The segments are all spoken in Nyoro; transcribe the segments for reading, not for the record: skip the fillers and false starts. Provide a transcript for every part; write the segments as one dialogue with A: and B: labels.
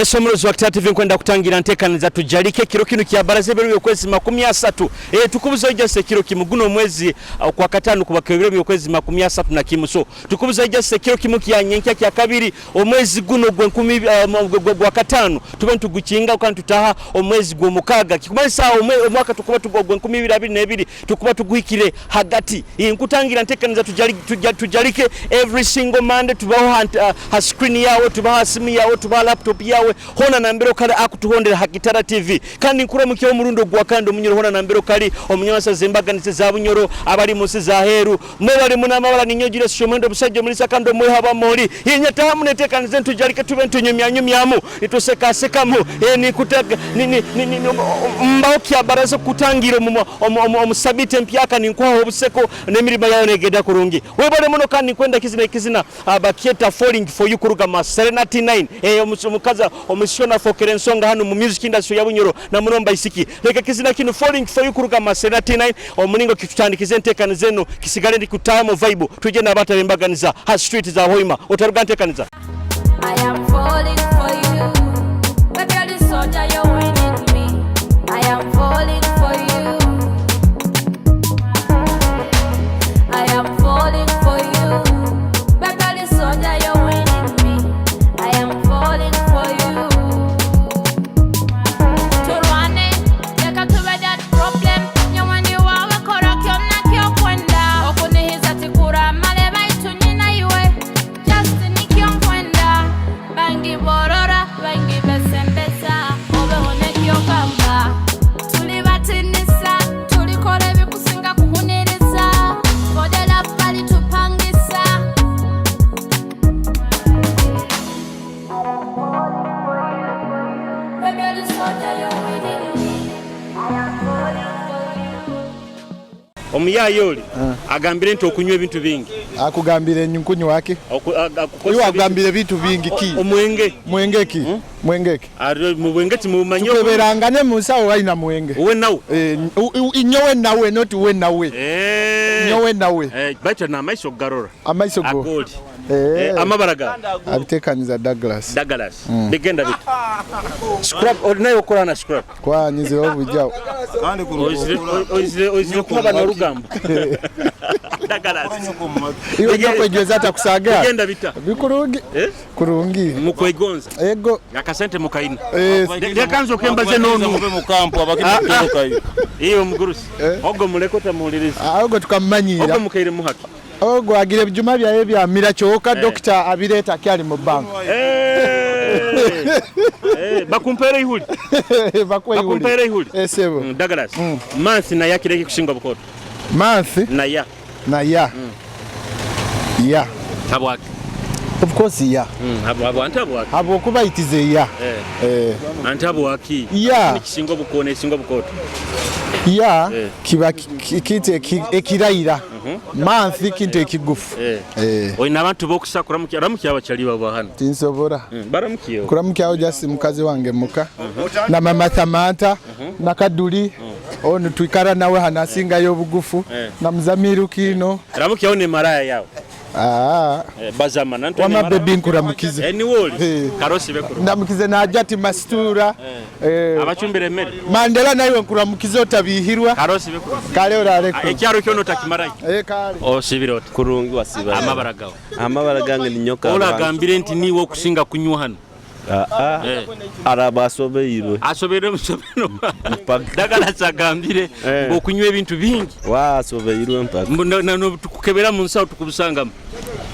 A: Yesu omurozi wa Kitara TV nkwenda kutangira ntekaniza tujalike ekiro kinu kya baraza ebiro byokwezi 30 tukubuzayo just ekiro kimu guno omwezi okwa katano kuba kebiro byokwezi 31 so tukubuzayo just ekiro kimu kya nyenkya kya kabiri omwezi guno gwenkumi gwa katano tube nitugukinga kandi tutaha omwezi gw'omukaaga kikumanyisa omwaka tukuba tugwa 2022 tukuba tuguhikire hagati. Nkutangira ntekaniza tujalike every single Monday tubaho ha screen yawe, tubaho ha simu yawe, tubaho laptop yawe hona nambere okali akutuhondera ha Kitara TV. Kandi nkuramukyaho omurundi ogwa kandi omunyoro hona nambere okali omunyamasha zembaganize za Bunyoro abali munsi za heru mwebale muno amabara ninyogira sisho mwendo obusajja omulisa kandi omweha bamoli yenyatahamu netekanize ntujalike tube ntunyumyanyumyamu nitusekasekamu mbaho kyabaraza kutangira omusabiti empyaka ninkwaho obuseko n'emirimo yayo negenda kurungi webale muno kandi nkwenda kizina ekizina bakyeta Falling For You kuruga ma Serenity 9 omukazi omushona fokera ensonga hano mu music industry ya Bunyoro na muno mbaisiki leka kizina kinu Falling For You kuruga ma Serenity 9 omulingo kitutandikize entekaniza eno kisigale ndi kutamu vibe tuje n'abatare embaganiza ha street za Hoima otaruga ntekaniza.
B: I am falling for you. Baby, you're the soldier, you're winning me. I am falling for you. I am falling for you. Baby, you're the soldier, you're winning me. I am falling for you. Turwane, leka tube that problem. Nyawandi wawe kora kyonna kyokwenda. Okunihiza tikuramale baitu nyina iwe. Just nikyo nkwenda. Bangi borora, bangi besembeza. Obeho nekyogamba. Tuli batinisa, tulikora ebikusinga kuhuniriza. For the love bali tupangisa. Baby, you're the soldier, you're winning me. I am falling for you.
A: Omuyayi oli agambire nti okunywa ebintu bingi.
C: Akugambire nkunywa ki? Iwe agambire ebintu bingi ki?
A: Omwenge.
C: Mwenge ki? Mwenge ki?
A: Ari mu bwenge timumanyi.
C: Tukeberangane mu nsawo walina mwenge.
A: Uwe nawe.
C: Nyowe nawe not uwe nawe. Nyowe nawe.
A: Baitu na amaiso garora.
C: Amaiso go.
A: Agoli. Amabara ga.
C: Abitekaniza Douglas.
A: Douglas. Bigenda bit. Scrap ordinayo okora na scrap.
C: Kwanyizira obujjawo.
A: Oizire kuba n'orugambo. Douglas.
C: Iwe nyokwejweza atakusaga.
A: Bigenda bita.
C: Bikurungi. Kurungi.
A: Mukwegonza.
C: Ego.
A: Akasente mukaina. Leka nzo kembaze nonu.
D: Mube mukampu abakitorokayo.
A: Iyo mugurusi. Ogo muleko tamuuliriza.
C: Ogo tukamanyira.
A: Ogo mukaire muhaki.
C: Ogo agira ebijuma byaye byamira kyoka doctor abireeta akyali mu bank.
A: Bakumpera ihuli. Bakumpera ihuli.
C: Sebo.
A: Douglas. Mansi na yakireke kushinga bukoto.
C: Mansi
A: na ya.
C: Na ya. Ya.
A: Habwaki?
C: Of course ya.
A: Antabwaki.
C: Habwokuba it is a ya.
A: Antabwaki.
C: Ya.
A: Kishinga bukone ishinga bukoto.
C: Ya kiba kite ekirayira. Mansi kintu ekigufu.
A: Oyina abantu bokusa kuramukya ramukya abachali baba hano.
C: Tinsobora.
A: Baramukiyo.
C: Kuramukyaho just mukazi wange muka. Na mama Samantha na Kaduli. Ono twikara nawe hano asingayo obugufu. Na Muzamiru kino.
A: Ramukyaho ne maraya yawe. Bazama nanto
C: wama baby nkuramukize.
A: Ni woli. Karosi bekuru.
C: Ndamukize na Hajati Mastura.
A: Abachumbire mmere.
C: Mandela nawe nkuramukize otabihirwa.
A: Karosi bekuru.
C: Kale orareko.
A: Ekyaro kyono takimarayi.
C: Kale.
A: Osibira oti.
E: Kurungi wasiba.
A: Amabara gawe.
E: Amabara gange ni nyoka.
A: Ola gambire nti niwe okusinga kunywa hano.
E: Araba asobeirwe.
A: Asobeirwe musobero. Douglas agambire okunywa ebintu bingi.
E: Wa asobeirwe mpaka.
A: Tukukebera mu nsawo tukubusangamu.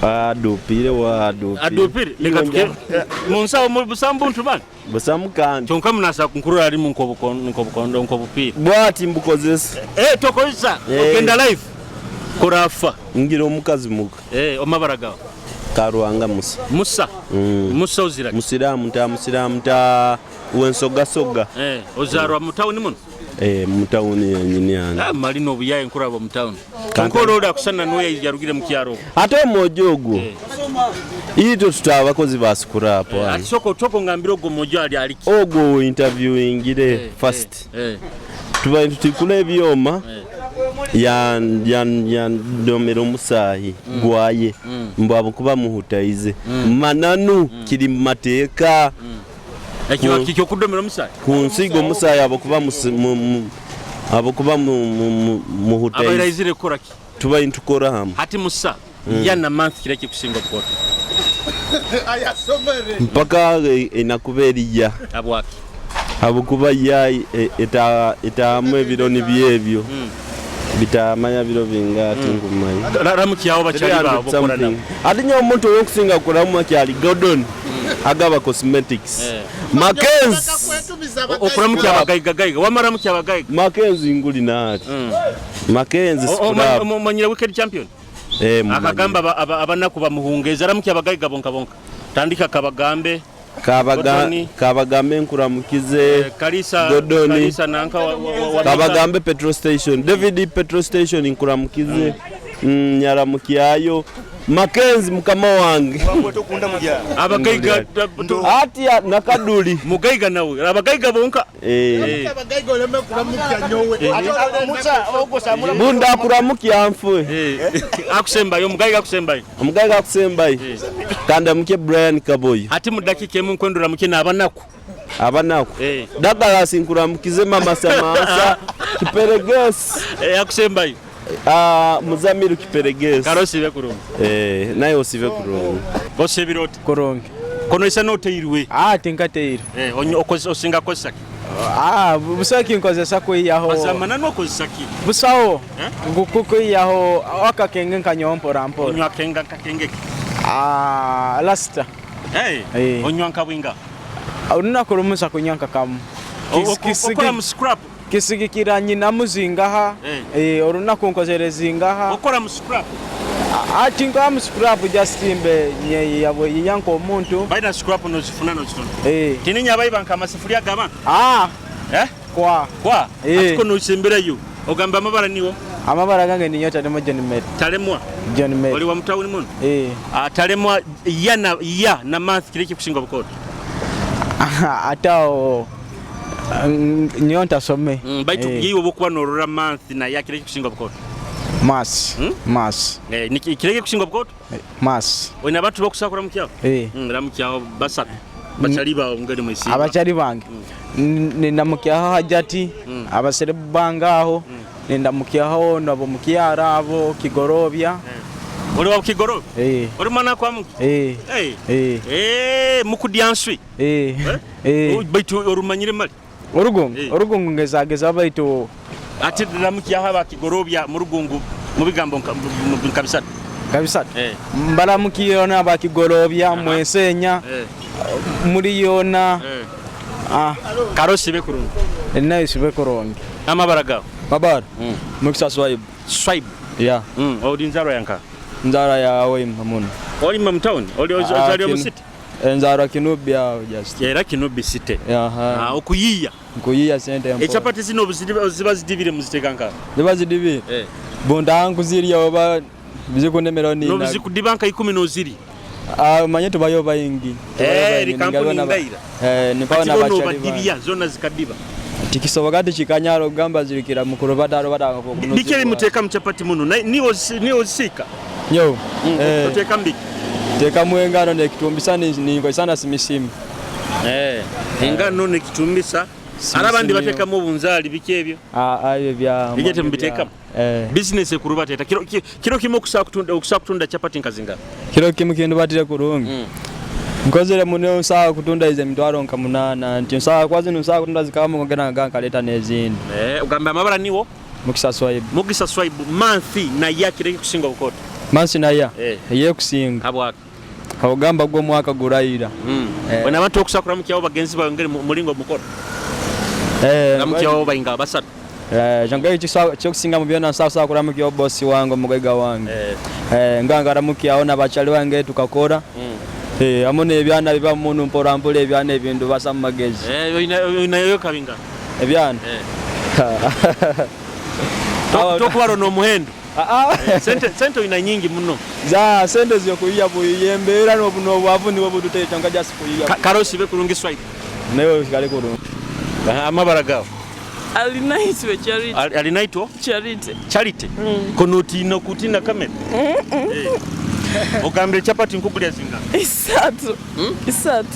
E: Adupire wa adupire.
A: Adupire leka tuke mu nsawo mu busambu ntubana.
E: Busamu kandi.
A: Kyonka munasa nkurura ali mu nkobukondo nkobupira.
E: Bwati mbukozesa.
A: Tokozesa. Ogenda live. Kurafa.
E: Ngira omukazi muka.
A: Omabara gawe.
E: Karuhanga Musa.
A: Musa. Musa ozira.
E: Musiramu ta musiramu ta wensoga soga.
A: Ozarwa mu town muno?
E: Mu town yenyini yana.
A: Mali no buyaye nkuraba mu town. Kankolo oda kusana noya yarugire mu kyaro.
E: Ate omojo ogwo. Ito tutabakozi basukura hapo.
A: Ati soko toko ngambira ogwo mojo ali aliki.
E: Ogwo interviewingire first. Tuba tutikula ebyoma. Ya ndomera omusahi gwaye mbwabo kuba muhutaize mananu kiri mu mateeka.
A: Ekyo kiki okudomera omusaayi?
E: Kunsiiga omusaayi habwokuba habwokuba muhutaize.
A: Abaire aizire kukora ki?
E: Tubaire nitukora hamu.
A: Hati musa year na month kira ekikusinga obukooto?
E: Mpaka eina kuba eri year.
A: Habwaki?
E: Habwokuba year etaahamu ebiro nibyo ebyo. Bitamanya biro bingaha tinkumanya.
A: Ramukyaho bakyali bawe bokora nabo.
E: Ati nyowe omuntu ow'okusinga kuramu akyali Gordon agaba cosmetics. Mackenzie.
A: Okuramukya abagaiga gaiga. Wama ramukya abagaiga.
E: Mackenzie nguli naati. Mackenzie scrap.
A: Omanyire Wicked Champion?
E: Eh, mumanyire.
A: Akagamba abanaku bamuhungeza ramukya abagaiga bonka bonka. Tandika kabagambe. Godoni.
E: Kabagambe nkuramukize.
A: Kalisa
E: Godoni.
A: Kalisa nanka wa
E: Kabagambe petrol station. David petrol station nkuramukize. Nyaramukyayo. Mackenzie mukama wange.
A: Abagaiga
E: Ati nakaduli.
A: Mugaiga nawe. Abagaiga bonka.
C: Abagaiga oleme kuramukya nyowe.
E: Bunda kuramukya nfwe.
A: Akusembayo mugaiga akusembayo.
E: Omugaiga akusembayo. Kandi amuke Brian Kaboyo.
A: Ati mu dakika emu nkwendura muke n'abanaku.
E: Abanaku. Douglas nkuramukize mama Samantha Kiperegesi.
A: Akusembayo.
E: Muzamiru Kiperegesi.
A: Karosi be kurungi.
E: Naye osibe kurungi.
A: Osebire oti?
F: Kurungi.
A: Kono isa noteirwe.
F: Tinkateirwe.
A: Osinga kozesa ki?
F: Busawo kinkozesa kwiyaho.
A: Bazamana nokozesa ki?
F: Busawo. Kwiyaho akakenge nkanywa mpora mpora.
A: Onywa kenga kakenge ki?
F: Lasta.
A: Onywa nkabwinga.
F: Olunaku lumu nsa kunywa nkakamu.
A: Okola mu scrap?
F: Kisigikira nyina muzingaha. Olunaku nkozere zingaha.
A: Okola mu scrap?
F: Ati nkola mu scrap just mbe yabwe yiyanka omuntu.
A: Baina scrap nozifuna nozitunda. Tininya abayiba nka amasafuriya gaba?
F: Kwa.
A: Kwa? Atiko nosemberayo. Ogamba amabara niwo?
F: Amabara gange ninyo Talemwa John Mary.
A: Talemwa?
F: John Mary.
A: Oli wa mutawuni muno? Talemwa ya na ya na month kile kikusinga bukoto.
F: Atao nyo ntasome.
A: Baitu yiwe bokuba norora month na ya kile kikusinga bukoto.
F: Mas. Mas.
A: Kile kikusinga bukoto?
F: Mas.
A: Oyina abantu bokusakura mukyawo? Ramukyawo basatu. Bachali bawo ngene mwisi.
F: Abachali bange. Ninamukyaho Hajati, abaserebu bangaho, nindamukyaho nabo mukyara abo Kigorobya.
A: Oli wa Kigorobya? Oli mwana kwa muki? Mukudyanswi. Baitu orumanyire mali?
F: Orugungu, orugungu ngezageza baitu
A: ati ramukyaho aba Kigorobya mu rugungu mu bigambo nka bisatu.
F: Kabisatu. Mbalamukiyo aba Kigorobya mwesenya. Muri yona.
A: Karosi be kurungi.
F: Nayo sibe kurungi.
A: Amabara gawe?
G: Mabara. Mukisa Swaib.
A: Swaib.
G: Yeah.
A: Oli nzarwa yanka?
G: Nzara ya Hoima muno.
A: Hoima mu town? Oli ozalira mu city?
G: Nzarwa Kinubi awo just.
A: Era Kinubi city.
G: Aha.
A: Okuyiya.
G: Nkuyiya sente mpo.
A: Echapati zino ziba zidibire muziteka nka?
G: Ziba zidibire. Bunda nkuzirya oba bizikunemera ni.
A: No bizikudiba nka 10 noziri.
G: Manye tubayo bayingi.
A: Eri kampuni ndaira.
G: Nipawa na bachali.
A: Badibya zona zikadiba.
G: Tikisoboka tikikanyaro gamba zirikira mukuru badaro badanga ko kuno.
A: Bikeri muteka mchapati muno. Ni ozisika.
G: Yo.
A: Oteka mbiki.
G: Teka mwengano ne kitumbisa ni ngosana simisimi.
A: Engano ne kitumbisa. Arabandi bateka mu bunzali biki ebyo?
G: Ebyo bya.
A: Bijete mbiteka. Business ekurubateta. Kiro kimu okusakutunda chapati nkazinga.
G: Kiro kimu kindu batire kurungi. Nkozere muno sawa kutunda ize mitwaro nka 8 nti sawa kwazi no sawa kutunda zikama ngena nganga kaleta nezindi.
A: Ugamba amabara niwo?
G: Mukisa Swaib.
A: Mukisa Swaib month na ya kireke kusinga bukoto.
G: Month na ya. Ye kusinga.
A: Habwa.
G: Ogamba gwo mwaka gurayira.
A: Wana abantu okusakura mukyawo bagenzi bawe ngeri mulingo mukoro. Ramukyawo bayinga basatu.
G: Jangaye cyo kusinga mu byona sawa sawa kuramukyawo boss wange mugaiga wange. Nganga ramukyawo nabachali wange tukakora. Amone ebyana biba munu mpora mpora ebyana ebindu basa mu magezi.
A: Inayo kabinga.
G: Ebyana.
A: Tokubaro no muhendo. Sente ina nyingi muno.
G: Za sente zyo kuyiya buyembera no buno bwavu niwe budutecha ngaja sikuyiya.
A: Karosi be kurungi Swaib.
G: Nayo kale kurungi.
A: Amabara gawo.
H: Alinaitwe Charity.
A: Alinaitwa
H: Charity.
A: Charity. Kono tino kutina kamera. Ogambire chapati nkugulya zinga.
H: Isatu. Isatu.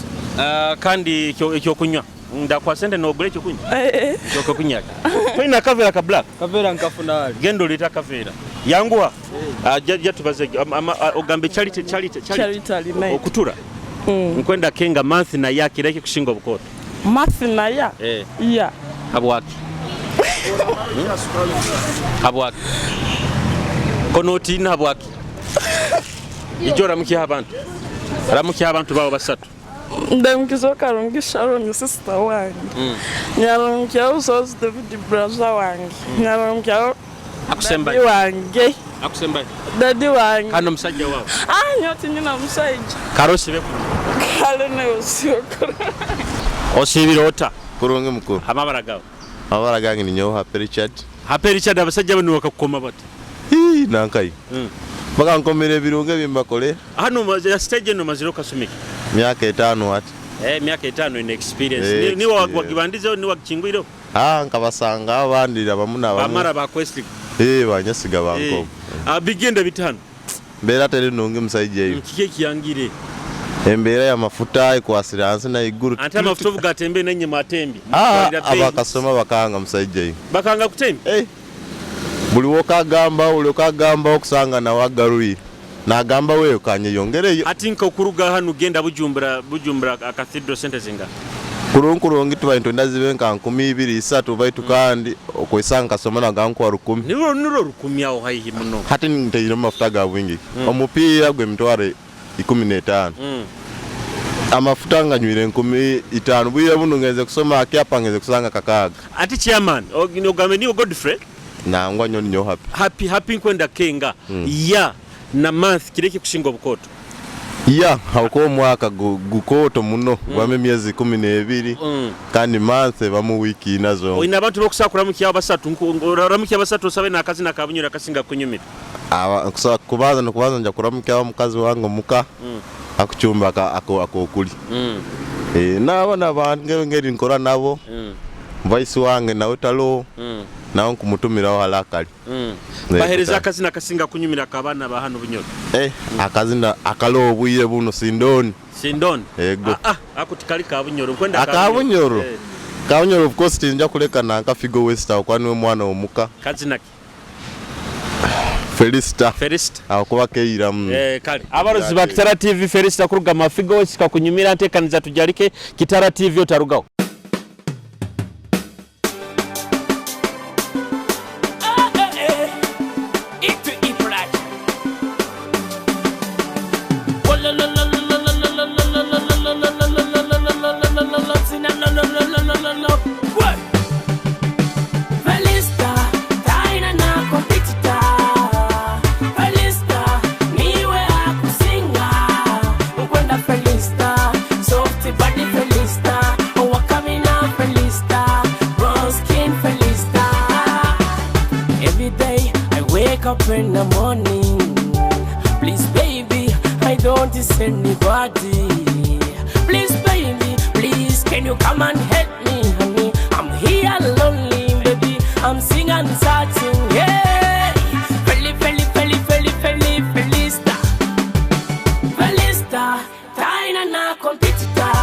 A: Kandi ekyokunywa ndakuha sente nogura ekyokunywa.
H: Eh.
A: Ekyokunywa toyina akaveera ka black?
G: Kaveera nkafuna ali.
A: Genda oleete akaveera, yanguha. Ja tubaze ogambe Charity, Charity, Charity.
H: Charity ali naye.
A: Okutura nkwenda kenga month naye akireke kushinga obukoto.
H: Mathi naya.
A: Eh.
H: Yeah.
A: Habwaki? Habwaki konotiina? Habwaki? Ijo oramukyaho abantu, ramukyaho abantu bawe basatu.
H: Ndamukiza Karungi Sharon, sister wange. Nyaramukyaho Sozi David, brother wange. Nyaramukyaho daddy
A: Akusembayo.
H: wange.
A: Akusembayo.
H: Daddy wange.
A: Kandi omusajja wawe?
H: Ah, nyoti nyina musajja.
A: Kale osibe.
H: Kale nawe osiyokora.
A: Osibire ota?
I: Kurungi mukuru.
A: Amabara gawe?
I: Amabara gange ni nyowe Happy Richard.
A: Happy Richard, abasajja bano bakakukoma bati?
I: Hii, nankai. Bakankomera ebirungo ebimbakole.
A: Hano ya stage eno mazire okasumika?
I: Myaka 5 hati.
A: Eh, myaka 5 ine experience.
I: Eh,
A: Ni
I: experience.
A: wagibandizeho, ni wakingwireho?
I: Ah, nkabasanga abandi abamu n'abamu.
A: Bamara bakwesiga.
I: Eh, banyesiga bankoma.
A: Bigenda bitano?
I: Mbeera teri nungi musajja eyo.
A: Kiki ekiyangire?
I: Embeera y'amafuta ekwasire hansi na iguru.
A: Ate amafuta obu gatembe nenyuma atembi.
I: Ah,
A: Mutwalira bei.
I: abakasoma bakanga musajja eyo.
A: Bakanga kutembi.
I: Eh. Buli wokagamba, buli okagamba okusanga nawe agarwire. Nagamba weyo kanyeyongereyo.
A: Ati nka okuruga hano genda Bujumbura, Bujumbura Cathedral, sente zinga?
I: Kurunkurungi tuba nitwenda zibe nka 2000, 3000, baitu kandi okwesanga kasoma nagankuwa 1000.
A: Nirwo 1000 aho haihi muno.
I: Hati nteire amafuta ga bwingi. Omupiira gw'emitwaro 15. Amafuta nga nywire 5000, bwire buno ngenze kusoma akyapa ngenze kusanga 6.
A: Ati chairman, ogambe niyo Godfrey?
I: Nangwa nyo ninyo Happy.
A: Happy, Happy, nkwenda kenga ya na month kireke kushinga obukoto.
I: Ya hauko omwaka gukoto muno, gwamu emyezi 12. Kandi month ebamu wiiki 4 zonka.
A: Oyina abantu bokusaba kuramukyaho basatu, oramukya basatu, osabe n'akazina ka Bunyoro akasinga kunyumira.
I: Kusaba kubanza nokubanza nja kuramukyaho omukazi wange omuka akuchumba akokuli. Eh, n'abaana bange ngeri nkora nabo. Vice wange nawe talo nawe nkumutumiraho halakali.
A: Bahereza akazina akasinga kunyumira kabaana ba hano Bunyoro.
I: Eh, akazina akalo obwire buno Sindoni.
A: Sindoni?
I: Ego.
A: Ah, ah, ako tikali ka Bunyoro, nkwenda ka
I: Akabunyoro.
A: Eh.
I: Kabunyoro of course tinja kuleka nanka Figo West awo kwani we mwana omuka.
A: Kazina ki?
I: Felista.
A: Felista.
I: Awo kuba keiramu.
A: Eh, kale abarozi ba Kitara TV, Felista kuruga Mafigo West kakunyumira, ntekaniza tujalike Kitara TV otarugaho.
J: Felista, taina na competitor. Felista, niwe akusinga. Nkwenda Felista, soft body Felista, owakamina Felista, brown skin Felista. Every day I wake up in the morning. Please, baby, I don't see anybody. Please, baby, please, can you come and help me, honey? I'm here lonely, baby. I'm singing and searching, yeah. Feli, Feli, Feli, Feli, Feli, Felista. Felista, taina na competitor.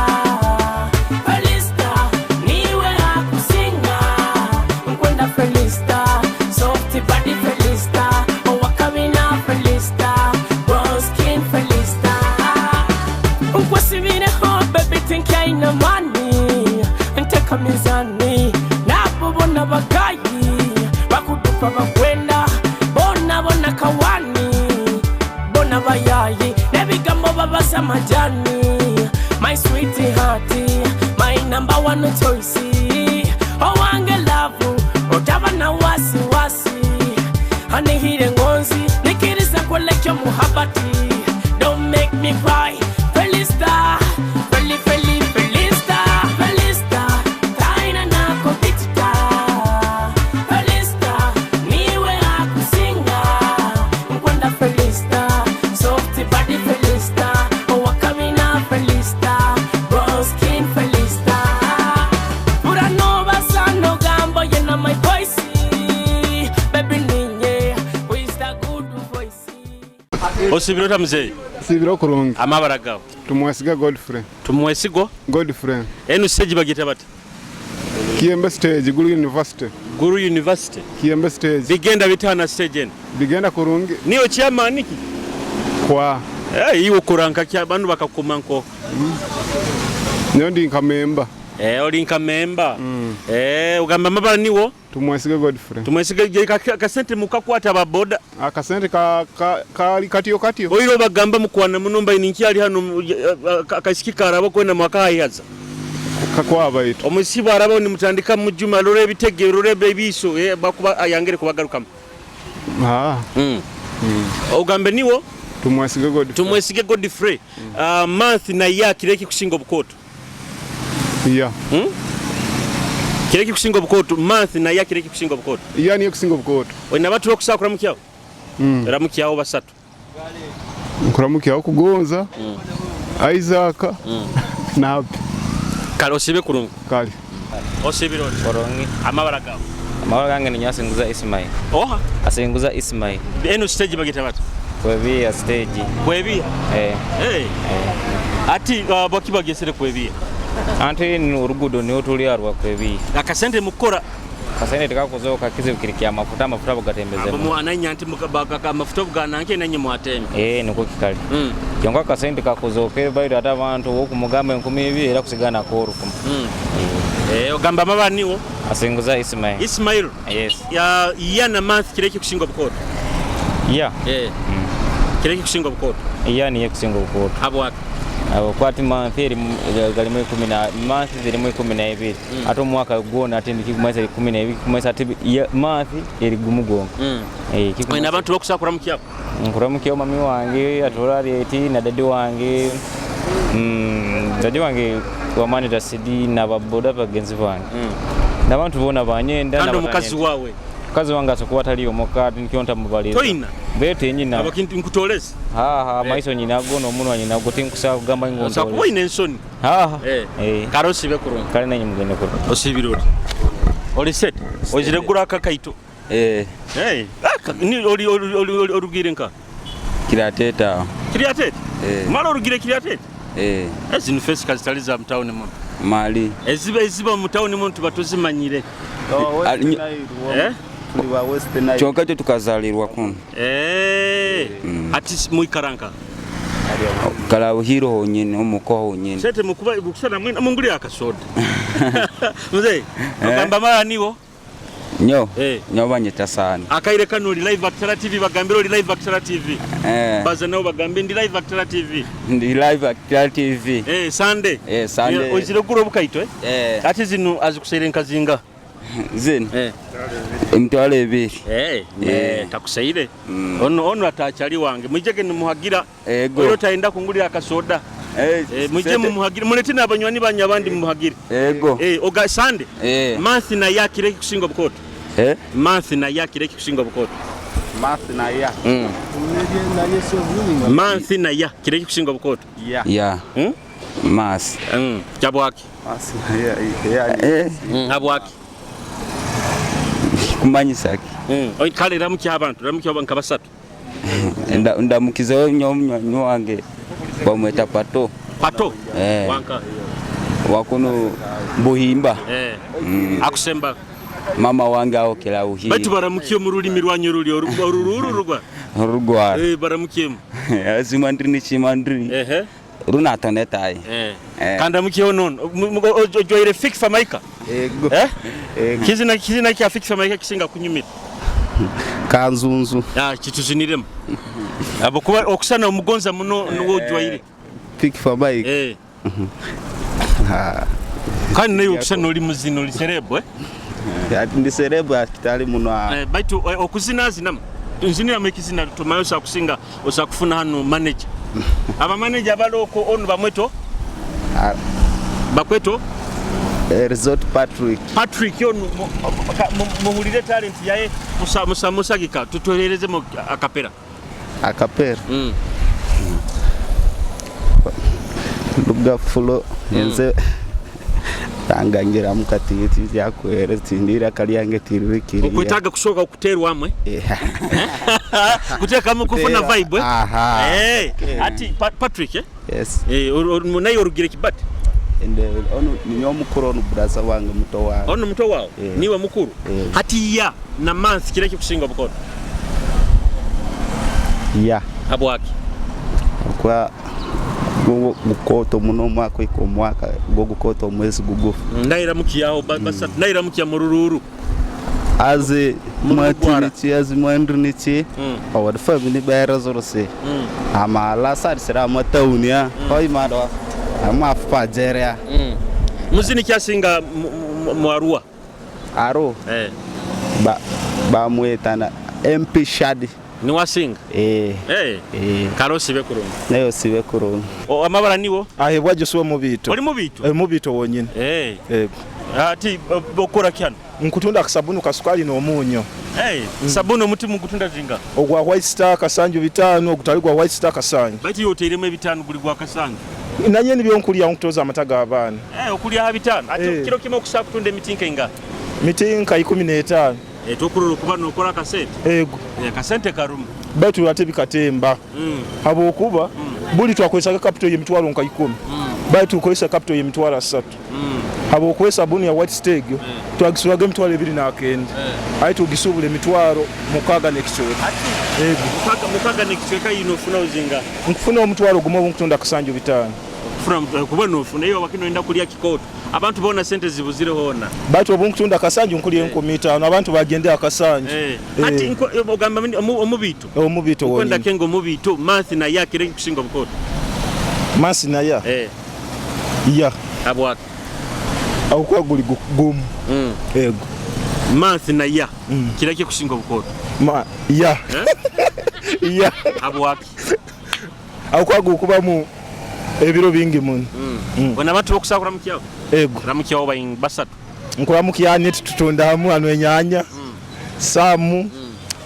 J: Felista, niwe akusinga. Nkwenda Felista, soft body Felista, owakamina Felista, brown skin Felista. Nkwasibireho baby, think I know money. Nteka mizani, nabo bona bagayi, bakudupa bakwenda, bona bona kawani, bona bayayi, n'ebigambo babaza majani. My sweet heart, my number one choice. Owange love, otaba na wasi wasi. Anihire ngonzi, nikiriza kwelekyo muhabati. Don't make me cry, Felista, Feli, Feli, Felista, Felista, taina na competitor. Felista, niwe akusinga. Nkwenda Felista, soft body Felista, owakamina Felista, brown skin Felista. Uranoba sano gambo yena my voice. Baby ninye, with the good voice.
A: Osibire ota muzeeyi?
K: Sibire kurungi.
A: Amabara gawe?
K: Tumwesiga Godfrey.
A: Tumwesigo?
K: Godfrey.
A: Enu stage bagita bata?
K: Kiyembe stage, Gulu University.
A: Gulu University.
K: Kiyembe stage.
A: Bigenda bitana stage enu?
K: Bigenda kurungi.
A: Niyo chairman ki?
K: Kwa.
A: Eh, iwe kuranka kya bantu bakakuma nko.
K: Nyo ndi nka member.
A: Eh, oli nka member. Eh, ugamba mabara niwo?
K: Tumwesige Godfrey.
A: Tumwesige kasente mukakwata ababoda.
K: Akasente ka kali katyo katyo.
A: Oiro bagamba mukwana munomba ninki ali hano akasiki karabo kwenda mwakahayaza.
K: Kakwaba itu.
A: Omusiba arabo nimutandika mujuma rore ebitege rore ebiso bakuba ayangere kubagarukamu.
K: Ah.
A: Ogambe niwo?
K: Tumwesige Godfrey.
A: Tumwesige Godfrey. Month na ya kireki kusinga obukoto.
K: Yeah.
A: Kireki kusinga obukoto month na ya kireki kusinga obukoto.
K: Ya niyo kusinga obukoto.
A: Oyina batu bakusakura mukyawo? Ramukyawo basatu.
K: Nkuramukyawo kugonza. Isaac. Na Happy.
A: Kale osibe kurungi.
K: Kale.
A: Osibire oti?
L: Kurungi.
A: Amabara gawe?
L: Amabara gange ni Asinguza Ismail.
A: Oha?
L: Asinguza Ismail.
A: Eno stage bagita bata?
L: Kwebiya stage.
A: Kwebiya?
L: Eh.
A: Hey. Ati baki bagesere kwebiya?
L: Anti ni urugudo ni tuli arwa kwebiya.
A: Akasente mukora
L: Kasente tekakuzoka kizibu kiri kya mafuta amafuta bagatembeze.
A: Abo ananya anti mukabaka amafuta bugananke nanye mwatembe.
L: Eh, niko kikali. Kyonka kasente kakuzoka bairo ate abantu okumugamba 2000 era kusigana ko rukumi.
A: Eh, ogamba mabara niwo?
L: Asinguza Ismail.
A: Ismail.
L: Yes.
A: Ya yana month kireki kusinga obukoto.
L: Yeah.
A: Eh. Kireki kusinga obukoto.
L: Yeah, niye kusinga obukoto.
A: Habwaki?
L: Abo kwati month eri galimu 10 na month zirimu 12. Ate omwaka gwona ate ndikikumanyisa 12 kikumanyisa ate month eri gumu gwonka. Eh, kikumanyisa.
A: Oyina abantu bakusakura mukyapo?
L: Nkuramukyawo mami wange atola eti na dadi wange. Dadi wange wamani tasidi na baboda bagenzi bange. N'abantu bona banyenda
A: Kandi omukazi wawe?
L: Mukazi wange asokuba taliyo muka nikyonta mubaliza.
A: Toyina?
L: Bete nyina.
A: Abakintu nkutoleza.
L: Ha ha maiso nyinago n'omunwa nyinago tinkusaba kugamba ngo
A: Osa kuba oyina ensoni.
L: Ha ha.
A: Eh. Kale osibe kurungi.
L: Kale nanyi mugende kurungi.
A: Osibire oti? Oli set? Ozire gura akakaito?
M: Eh.
A: Hey, ni oli oli oli orugire nka?
M: Kirateta.
A: Kiryatete?
M: Eh.
A: Mara orugire kiryatete?
M: Eh.
A: Ezino face kazitali za mutawuni muno.
M: Mali.
A: Eziba eziba mutawuni muno tuba tuzimanyire. Eh?
M: Kyonka kyo tukazalirwa kuno.
A: Eh. Ati muikaranka.
M: Kalabuhiro honyene omuko honyene.
A: Sete mukuba bukusana mwina munguli akasoda. Mzee, ogamba mara niwo?
M: Nyo.
A: Eh.
M: Nyo banyeta sana.
A: Akaire kano oli live Akitara TV bagambire oli live Akitara TV.
M: Eh.
A: Baza nabo bagambe ndi live Akitara TV.
M: Ndi live Akitara TV.
A: Eh, Sunday.
M: Eh, Sunday.
A: Ozire gura obukaito eh?
M: Eh.
A: Ati zino azikusere nkazinga.
M: Zino.
A: Eh.
M: Emitwalo 2.
A: Eh, eh, takusaire. Ono ono atachali wange. Mwijege nimuhagira.
M: Ego.
A: Oyo tayenda kungulira akasoda.
M: Eh,
A: mwijje mumuhagire. Mulete n'abanywani banyu abandi mumuhagire.
M: Ego.
A: Eh, oga Sunday.
M: Eh.
A: Month na ya kireki kusinga obukoto.
M: Eh?
A: Month na ya kireki kusinga obukoto.
M: Month na ya.
A: Month na ya kireki kusinga obukoto.
M: Ya. Ya. Mas.
A: Kyabwaki.
M: Mas na ya. Ya.
A: Habwaki.
M: Kumanyisa ki?
A: Oyi kale ramukya abantu, ramukya nka basatu.
M: Ndamukizeho nyo munywanyi wange bamweta Pato.
A: Pato?
M: Eh.
A: Wanka.
M: Wakuno Buhimba.
A: Eh. Akusemba.
M: Mama wange aho Kilauhi.
A: Baitu baramukiye mu rulimi rwanyu ruli orururu rwa.
M: Rugwara.
A: Eh, baramukiyemo.
M: Azimandri ni chimandri.
A: Ehe.
M: Runatonetayi.
A: Eh. Kandi nono ojoire Fik Famaika.
M: Ego.
A: Eh? Kizina kizina kya Fik Famaika kisinga kunyumira.
N: Kanzunzu.
A: Ah, kituziniremu. Abo kuba okusana omugonza muno nuwo ojwaire.
N: Fik Famaika.
A: Eh. Kandi naye okusana oli muzino oli serebu eh?
N: Ndi serebu akitali muno.
A: Eh, baitu okuzina zinamu. Nzinira mekizina tumayo sa kusinga osakufuna hano manager. Aba manager baloko onu bamweto? Bakweto?
N: Resort Patrick.
A: Patrick onu muhulire talent yaye musa musagika tutohereze mu akapera.
N: Akapera. Luga fulo yenze. Tangangira mukati lyakwere tindira kalyange tirikiri.
A: Okwetaaga kusooka okuteerwamu, eh? Kuteekamu kufuna vibe, eh?
N: Aha.
A: Eh, ati Patrick, eh?
N: Yes.
A: Eh, naye orugire kibati.
N: Ende ono ninyo omukuru, ono brother wange muto wange.
A: Ono muto wawe?
N: Eh.
A: Niwe mukuru?
N: Eh.
A: Hati ya na month kira kikusinga obukoto?
N: Ya.
A: Habwaki?
N: Kwa gukoto muno omwaka iko omwaka gwo gukoto omwezi gugufu.
A: Nairamukiyaho basatu nairamukiya murururu.
N: Azi mwatinichi azi mwandrinichi awad family bayra zorose. Ama la sar sira mataunia oi mado ama fa jeria.
A: Muzini kyasinga mwarua.
N: Aro.
A: Eh.
N: Ba bamwetana MP Shadi.
A: Niwasinga?
N: Eh.
A: Eh.
N: Eh.
A: Karosi bekurungu.
N: Nayo sibe kurungu.
A: O amabara niwo?
O: Ahebwa Joshua Mubito.
A: Oli Mubito?
O: Eh, Mubito wonyine.
A: Eh.
O: Eh.
A: Ati okora kyano?
O: Nkutunda kasabuni kasukali n'omunyo.
A: Eh, sabuni omuti mukutunda zinga.
O: Ogwa White Star kasanju 5, ogutali gwa White Star kasanju.
A: Bati yoteiremu ebitaano guli gwa kasanju.
O: Nanye nibyo nkulya nkutoza amata g'abaana.
A: Eh, okulya ha 5. Ati
O: Eh.
A: kiro kimwe okusa kutunda emiti nkenga.
O: Miti nka 15.
A: Eh, tokurora okuba nokora akasente.
O: Ego.
A: Eh, akasente karumu.
O: Batu ate bikatemba. Habwokuba buli twakozesaga capital y'emitwalo nka 10. Bali tukozesa capital y'emitwalo 3. Habwokuba esabuni ya White Star egyo twagisulaga emitwalo 29. Aye tugisubula emitwalo 6 n'ekicweka. Ego.
A: 6 n'ekicweka yino ofuna ozinga.
O: Nkufuna omutwalo gumu obunkutunda kasanju 5.
A: Kufuna kuba nofuna iyo wakino enda kulya kikoto. Abantu bona sente zibuzire hona.
O: Batu obunkutunda kasanju nkulya 5,000 abantu bagende akasanju.
A: Eh. Ati ogamba omubito.
O: Omubito
A: Kwenda
O: wonyine.
A: kengo omubito mathi na yake rengi kusinga obukoto.
O: Masi na ya.
A: Eh.
O: Ya.
A: Habwaki?
O: Akuwa guli gumu. Ego.
A: Mathi na ya. Kireke kusinga obukoto.
O: Ma ya.
A: Eh?
O: Ya.
A: Habwaki?
O: Akuwa gukubamu ebiro bingi muno.
A: Bona abantu bokusakura mukyawo.
O: Ego.
A: Ramukyawo baying basatu.
O: Nkuramukiya neti tutunda hamu hano enyanya. Samu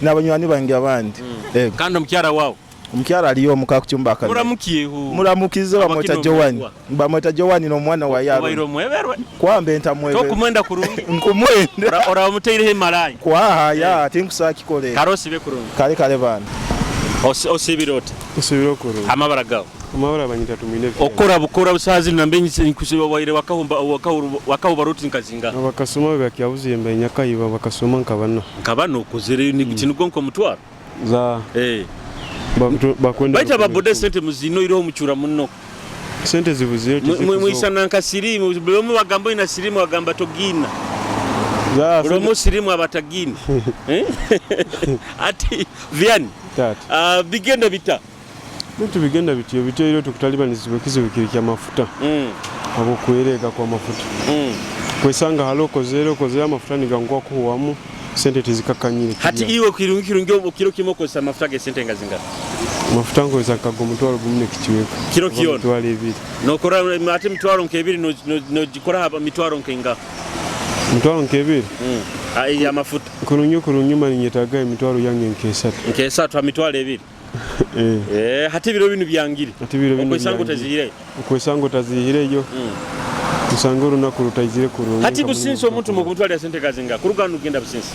O: n'abanywani bange abandi. Ego.
A: Kandi omukyara wawe.
O: Omukyara aliyo omuka kucyumba akane.
A: Muramukiyeho.
O: Muramukize bamweta Joan. Bamweta Joan n'omwana wa Yaro.
A: Obaire omweberwe.
O: Kwambe ntamweberwe.
A: Tokumwenda kurungi.
O: Nkumwenda.
A: Ora omuteireho emalayi.
O: Kwaha ya tinkusakikole.
A: Karosi bekurungi.
O: Kale kale bana.
A: Osibire oti?
K: Osibire kurungi.
A: Amabara gawe.
K: Amabara banyita tumwine.
A: Okora bukora busazi nambe nkusiba waire wakahumba wakahuba ruti nkazinga.
K: Bakasoma bakyabuziye mbe nyakayiba bakasoma nkabana.
A: Nkabana okuzire ni kitinugo nko mutwaro.
K: Za.
A: Eh.
K: Bakwenda.
A: Baita babode sente muzino iriho mucura muno.
K: Sente zibuziye
A: Mwisana nka sirimu buli bagamba ina sirimu bagamba togina.
K: Za.
A: Buli omu sirimu abatagina. Eh? Ati Vianney.
K: Tata.
A: Bigenda bita.
K: Bintu bigenda bityo bityo ero tukutalibanizibwa ekizibu kiri kya mafuta. Habwokwereka kwa mafuta. Kwesanga hali okozere okozere amafuta niganguha kuhwamu sente tizikakanyire.
A: Hati iwe kirungi kirungi kiro kimwe okozesa amafuta ge sente nga zingana.
K: Amafuta nkozesa nkaga omutwalo gumu n'ekicweka.
A: Kiro
K: Oba
A: kyona?
K: Emitwalo ebiri.
A: Nokora ate mitwalo nk'ebiri nogikora mitwalo nkenga.
K: Emitwalo nk'ebiri?
A: Ayi amafuta.
K: Kurungi kurungi mani nyetaaga emitwalo yange nk'esatu.
A: Nk'esatu ha mitwalo ebiri.
K: Eh.
A: Eh, hati ebiro binu byangire.
K: Hati ebiro binu
A: Okwesanga
K: byangire.
A: otazihireyo.
K: Okwesanga otazihireyo. Osanga orunaku rutaizire kurungi.
A: Hati businsi omuntu mukumutwalira sente kazinga. Kuruga nugenda businsi.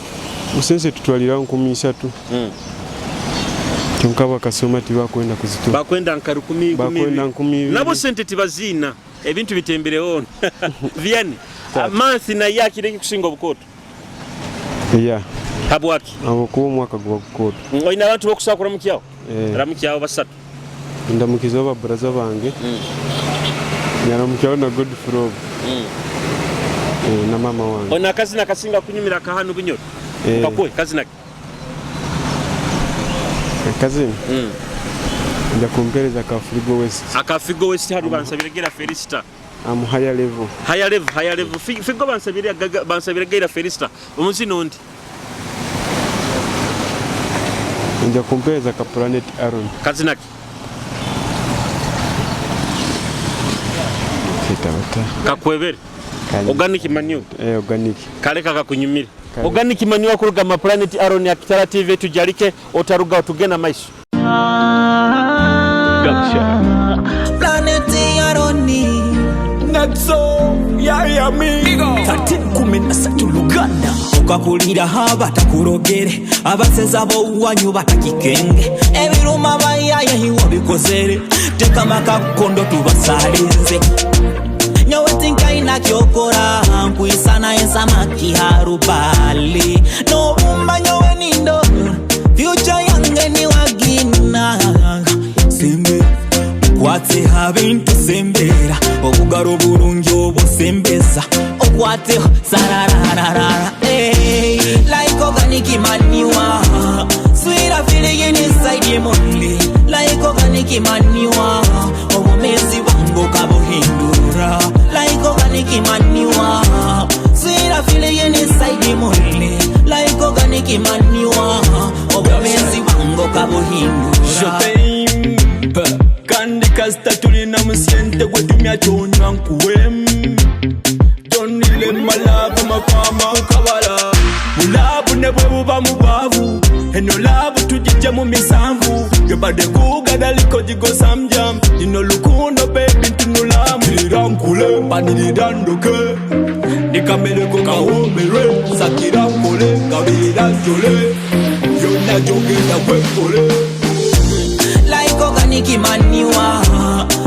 K: Businsi tutwalira 30,000. Kyonka bakasoma tibakwenda kuzituwa.
A: Bakwenda nka rukumi
K: Bakwenda 2,000.
A: Nabo sente tibazina. Ebintu bitembereho. Vianney. Mansi na yaki reki kusinga obukoto.
K: Ya.
A: Habwaki?
K: Habwokuba omwaka guba gukoto.
A: Oyina abantu bokusakura mukyawo?
K: Eh.
A: Ramukyawo basatu.
K: Ndamukiza baburaza bange. Nyaramukyawo na Godfrey. Eh, na mama wange.
A: Ona akazina kasinga kunyumira kahanu bunyoro.
K: Eh.
A: Kakuwe kazina.
K: Akazina? Nja kumpereza ka Frigo West.
A: Aka Frigo West haru bansabire gera Felista.
K: Am higher level.
A: Higher level, higher level. Figo bansabire bansabire gera Felista. Omuzino ndi.
K: Nja kumpereza ka Planet Aaron.
A: Kazina ki?
K: Kitabata.
A: Kakwebere. Organic manure.
K: Eh, organic.
A: Kale kakakunyumire. Organic manure kuruga ma Planet Aaron ya Kitara TV tujalike otaruga otugenda maiso.
J: Planet Aroni. Nexo, yeah.
P: Miami 1313 Luganda
Q: Okakulira abatakulogere abaseza bowanyu batakikenge ebiruma bayaye wabikozere tekamakakondo tubasalinze nyowe tinkaina kyokora nkwisana ensamaki harubali nobumba nyowe nindo future yange niwagina sembe okwate habintu sembera obugaro burungi obusembeza okwateho sararararara hey. Like organic manure sweet feeling inside money like organic manure obumezi bwangu kabuhindura like organic manure sweet feeling inside money like organic manure obumezi bwangu kabuhindura
P: kandi kasita tulina musente gwetumya kyonywa nkuwem tonile malava mafama ukabala mulabu ne bwe buba mubwavu eno laavu tugijje mu misanvu yobadde kugadaliko gigosamjam nino lukundo bebi ntunulamu kirira nkule mbanirira ndoke nikamereko kawomerwe sakira nkole gabirira njole yonna gyogenda gwekole
Q: like organic manure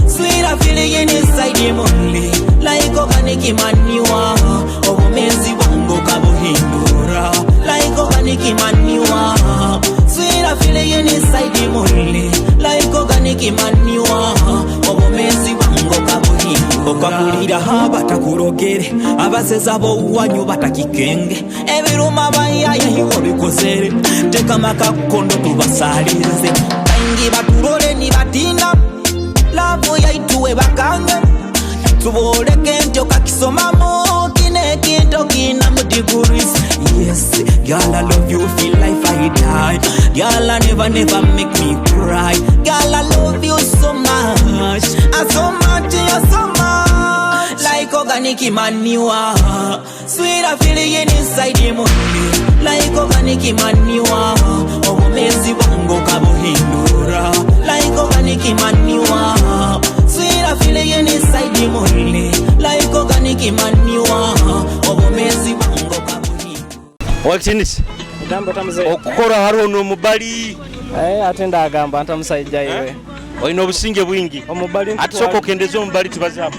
Q: sweet feeling inside money like organic manure obumezi bwangu kabuhindura like organic manure sweet feeling inside money like organic manure obumezi bwangu kabuhindura okakulira abatakulogere abaseza bowanyu batakikenge ebiruma bayaye wabikozere tekamakakondo tubasalinze baingi batulole nibatina lavu yaituwe bakange tuboleke ntyo kakisomamu kine kinto kina mu degrees yes girl I love you feel like I die girl I never never make me cry girl I love you so much I so much you so much like organic manure sweet feeling inside money like organic manure obumezi bwangu kabuhindura like organic manure sweet feeling inside money like organic manure obumezi bwangu
A: Wakitinisi okukora hariho n'omubali
F: ate ndagamba nta musajja iwe
A: olina obusinge bwingi
F: omubali
A: ati sooka okendeze omubali tubazamu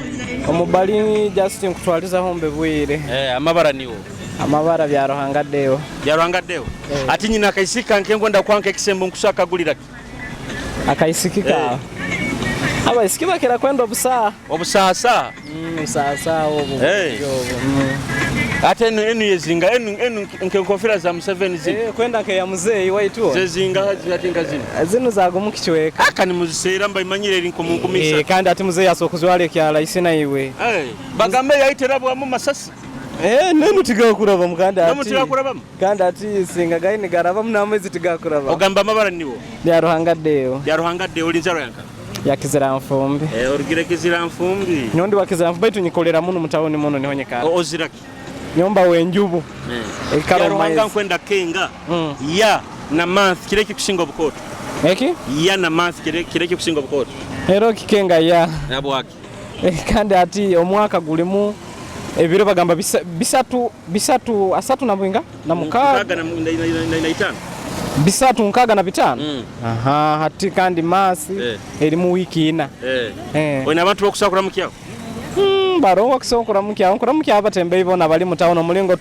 F: omubali just nkutwalizaho mbebwire
A: amabara niwo
F: amabara bya Ruhanga deo
A: bya Ruhanga deo ati nyina akaisika nkengo ndakwanka ekisembo nkusaka gulira ki
F: akaisiki kawe abaisiki bakira kwenda obusaha
A: obusaasa
F: obusaasa obu
A: ate enu yezinga enu nkenkofira za Museveni zino
F: kwenda nke ya muzeeyi waitu
A: zezinga ati nka zino
F: zino zagumu kichweka
A: aka nimuziseera mbaimanyire eri nkomunkumisa
F: kandi ati muzeeyi asokuzwala ekyala isi naiwe
A: bagambe yaiterabwamu masasi
F: nenu tigakuraba kandi ati
A: Nemu tigakurabamu?
F: kandi ati singa gaini garabamu n'amaizi tigakuraba
A: ogamba amabara niwo
F: bya Ruhanga deo
A: bya Ruhanga deo olinzaro yanka
F: ya Kizira Nfumbi
A: orugire Kizira Nfumbi
F: nyondi wa Kizira Nfumbi baitu nyikolera muno mutawuni muno niho nyikara
A: oziraki
F: nyomba wenjubu
A: Bya Ruhanga nkwenda kenga ya na month kireki kusinga obukoto
F: eki
A: ya na month kireki kusinga obukoto
F: ero kikenga ya
A: nabwaki
F: kandi ati omwaka gulimu ebiro bagamba bisatu asatu na bwinga na mukaaga
A: na itano
F: bisatu nkaga na bitano aha hati kandi masi eri mu wiki ina
A: oyina abantu bokusakura mukyawo
F: barongo kusokura mukyawo nkura mukyawo abatembeyi bona bali mutawuni omulingo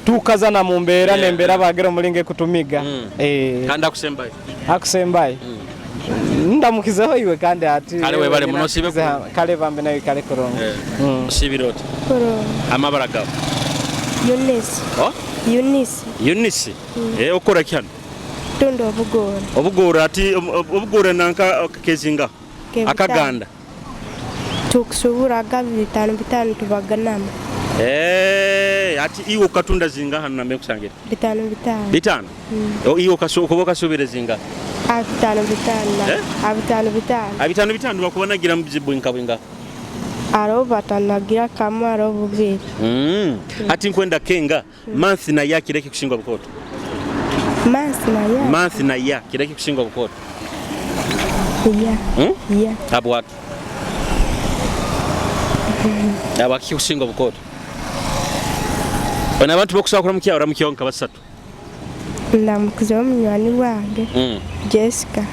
F: tukazana mu mbeera nembeera bagira omulingo ekutumiga
A: kandi akusembayo
F: akusembayo ndamukizeho iwe kandi ati
A: Kale webale muno osibe
F: kale bambe nawe kale kurungi
A: osibire oti amabara gawe
R: Eunice. Eunice.
A: Eunice okora ki hano
R: Tunda obugora.
A: Obugora ati obugora nanka kezinga akaganda
R: Tukusubura gabi bitano bitano tubaganama.
A: Ati iwe okatunda zinga hano nambe kusangira
R: Bitano bitano.
A: Bitano? Iwe okuba okasubira zinga?
R: Bitano bitano. Bitano bitano.
A: Bitano bitano bakubanagira mu bizibu nka bwinga.
R: Aro batanagira kamwe aro bubiri.
A: Ati nkwenda kenga month na ya kireki kushingwa bukoto.
R: Month na ya.
A: Month na ya kireki kushingwa bukoto.
R: Ya. Ya.
A: Abwaki. Abwaki kushingwa bukoto. Bano abantu bokusaba kuramukya, oramukyaho nka basatu.
R: Ndamukizeho munywani wange Jessica